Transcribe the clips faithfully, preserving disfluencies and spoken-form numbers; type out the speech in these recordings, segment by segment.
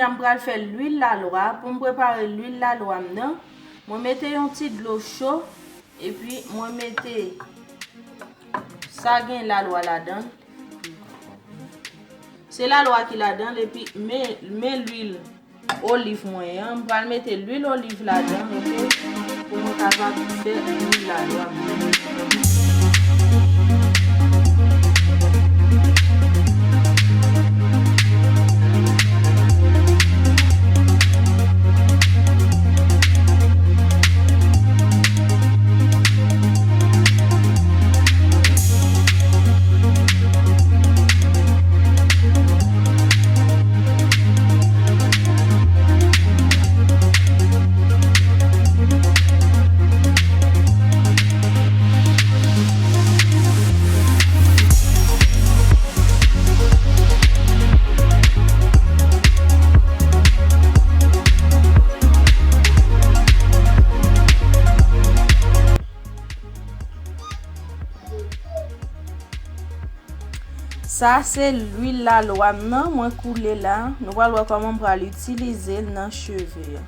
M pral fè lwil lalwa. Pou m prepare lwil lalwa m nan, mwen mete yon ti dlo cho, epi mwen mete sa gen lalwa ladan l. Se lalwa ki ladan l, epi men, men lwil oliv mwen an. M pral mete lwil oliv ladan l, oke? Pou mwen kapab fè lwil lalwa mwen. Sa se lwil lalwa m nan, mwen koule la. Nou pral wè kòman m pral itilize l nan cheve a.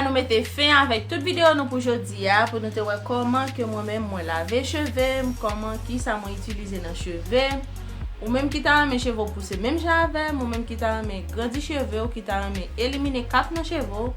Nou mete fen avèk tout videyo nou pou jodi a, pou nou te wè kòman ke mwen menm mwen lave cheve m, kòman, kisa mwen itilize nan cheve m. Ou menm ki ta renmen cheve w pouse menm jan avè m, ou menm ki ta renmen grandi cheve w, ki ta renmen elimine kap nan cheve w,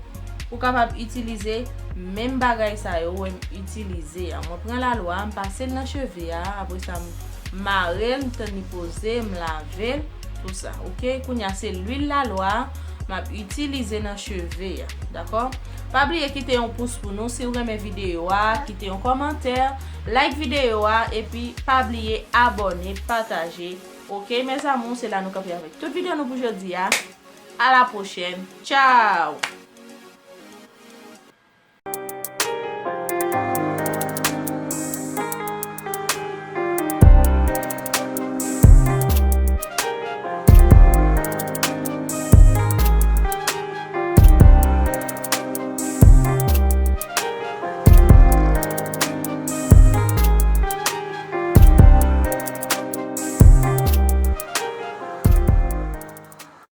ou kapab itilize menm bagay sa yo wè m itilize a. Mwen pran lalwa, m pase l nan cheve a, apre sa m mare l, m tann li poze, m lave l, tou sa, oke? Kounye a se lwil lalwa m ap itilize nan cheve a, dakò? Pa bliye kite yon pous pou nou si w renmen videyo a, kite yon kòmantè, like videyo a, epi pa bliye abòne, pataje, oke? Mes amours, se la nou kanpe avèk tout videyo nou pou jodi a. A la pwochèn, tchao!